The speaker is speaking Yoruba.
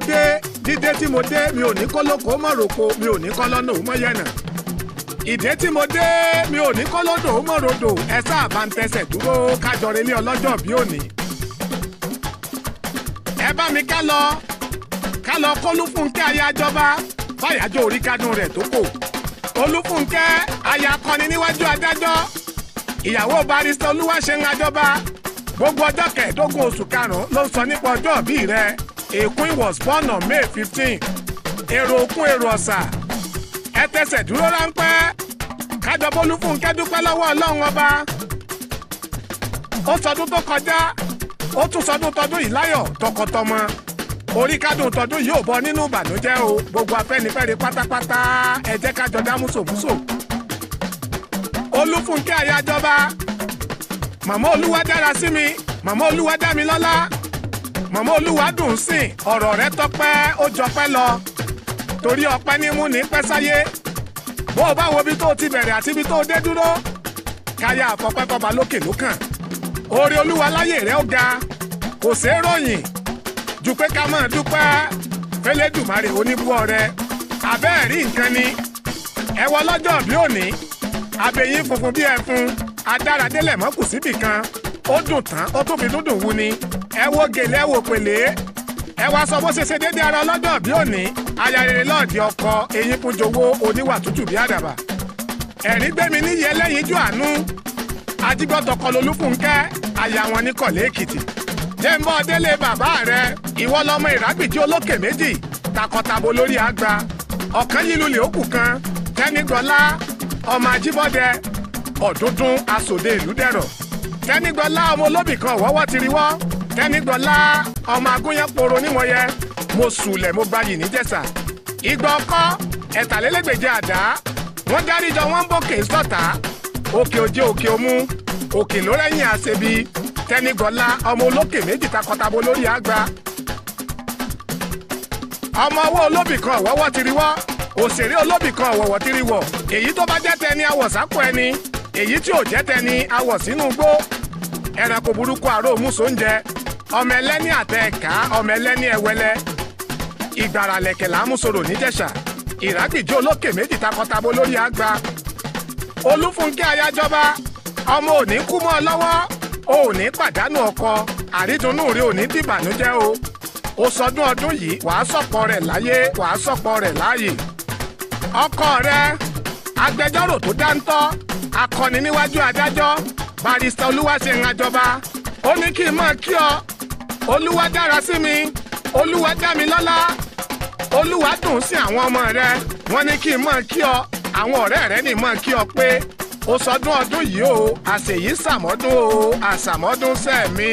dé, dídé tí mo dé, mi ò ní kólókó mọ̀ roko, mi ò ní kọ́lọ́nà ò mọ̀ yẹ̀nà. Ìdé tí mo dé, mi ò ní kólódò ó mọ̀ rodò, ẹ sáà bá ń tẹsẹ̀ dúró kájọ relé ọlọ́jọ́ bí òní. Ẹ bá mi ká lọ k'Olúfúnkẹ́ aya àjọba fàyàjọ orí kádùn rẹ̀ tó kò. Olúfúnkẹ́ aya akọni níwájú adájọ́, ìyàwó barista Olúwaṣeun Àjọba. Gbogbo ọjọ́ kẹẹ̀ẹ́dógún oṣù karùn-ún ló ń sọ nípa ọjọ́ ìbí rẹ̀. A queen was born on May 15. Èrò òkun èrò ọ̀sà, ẹ tẹsẹ̀ dúró ráńpẹ́ kájọ b'Olúfúnkẹ́ dúpẹ́ lọ́wọ́ Ọlọ́run ọba. Ó sọdún tó kọjá, ó tún sọdún tọdún yìí láyọ̀ tọkọtọmọ. Orí kádùn tọdún yìí ò bọ nínú ìbànújẹ́ o. Gbogbo Afẹ́nifẹ́re pátápátá ẹ jẹ́ kájọ dá músòmúsò. Olúfúnkẹ́ ayájọba, màmá Olúwa dára sí mi, màmá Olúwa dá mi lọ́lá, màmá Olúwa dùn sìn, ọ̀rọ̀ rẹ̀ tọpẹ́ ó jọpẹ́ lọ, torí ọpẹ́ ní mú ní pẹ́ sáyé. Bó o bá wo ibi tó o ti bẹ̀rẹ̀ àti ibi tó o dé dúró, káyà àfọpẹ́ fọba lókè lókàn. Oore Olúwa láyé rẹ̀ ó ga, kò ṣeé ròyìn ju pé ká máa dúpẹ́ f'Ẹlẹ́dùmarè oníbú ọrẹ. Àbẹ́ẹ̀rí nǹkan ni, ẹ wọ lọ́jọ́ bí òní, abẹ́yín funfun bí ẹfun, adáradélẹ̀ mọ́ kù síbì kan, ó dùn tán ó tún fi dúndùn wu ni. Ẹ wo gèlè, ẹ wo pèlè, ẹ wá sọ bó ṣe ṣe déédéé ara ọlọ́jọ́ bí òní. Aya rere lọ́ọ̀dì ọkọ, eyín fún jowó, oníwà tútù bí àdàbà. Ẹ̀rín gbẹ́mi níyì ẹlẹ́yinjú àánú, ajígbọ́tọkọ lolúfúnkẹ́, aya wọn ní Kọ̀lé Èkìtì. Jẹ́ ń bọ́ délé bàbá rẹ, ìwọ lọmọ Ìrágbìjí olókè méjì, takọtabo lórí àgbà. Ọ̀kan yìí lulẹ̀ òkú kan, Tẹ́nígbọ́lá ọmọ Ajíbọ́dẹ, ọ̀dúndún asòde ìlú dẹ̀rọ̀. Tẹ́nígbọ́lá ọmọ olóbì kan ọ̀wọ́wọ́ ti riwọ́. Tẹ́nígbọ́lá ọmọ agúnyánporo níwọ̀nyẹ, mo sùlẹ̀ mo gbayì níjẹ̀ṣà. Igba ọkọ́ ẹ̀tàlélẹ́gbèje àdá, wọ́n dáríjọ wọ́n ń bòkè sọ́tà. Òkè òjé òkè òmu, òkè lórẹ́yìn àṣebi. Tẹ́nígbọ́lá ọmọ olókè méjì takọtabo lórí àgbà. Ọmọ ọwọ́ olóbì kan ọ̀wọ́wọ́ ti riwọ́, òṣèré olóbì kan ọ̀wọ̀wọ̀ ti riwọ̀. Èyí tó bá jẹ́ tẹni awọ̀ sápò ẹni, èyí tí ò jẹ́ tẹni awọ̀ sínú igbó. Ẹranko burúkú àrò òmùsọ̀ ń jẹ, ọmọ ẹlẹ́ni àtẹ ẹ̀ka, ọmọ ẹlẹ́ni ẹwẹlẹ. Ìgbàràlẹ̀kẹ̀ làmúsọ̀rọ̀ níjẹ̀ṣà. Ìrágbìjí olókè méjì takọtabo lórí àgbà. Olúfúnkẹ́ ayájọba, ọmọ ò ní kú mọ́ ọ lọ́wọ́, o ò ní pàdánù ọkọ, àrídùnnú rẹ ò ní dìbànújẹ́ o. O sọdún ọdún yìí, wàá sọ̀pọ̀ rẹ̀ láyé, wàá sọ̀pọ̀ rẹ̀ láàyè. Ọkọ rẹ, agbẹjọ́rò tó dáńtọ́, akọni níwájú adájọ́, barista Olúwaṣeun Àjọba. Ó ní kí n máa kí ọ. Olúwa dára sí mi, Olúwa dá mi lọ́lá, Olúwa dùn sí àwọn ọmọ rẹ. Wọ́n ní kí n máa kí ọ, àwọn ọ̀rẹ́ rẹ ní máa kí ọ pé o sọdún ọdún yìí o, àṣèyí sàmọ́dún o, àṣàmọ́dún sẹ́mi.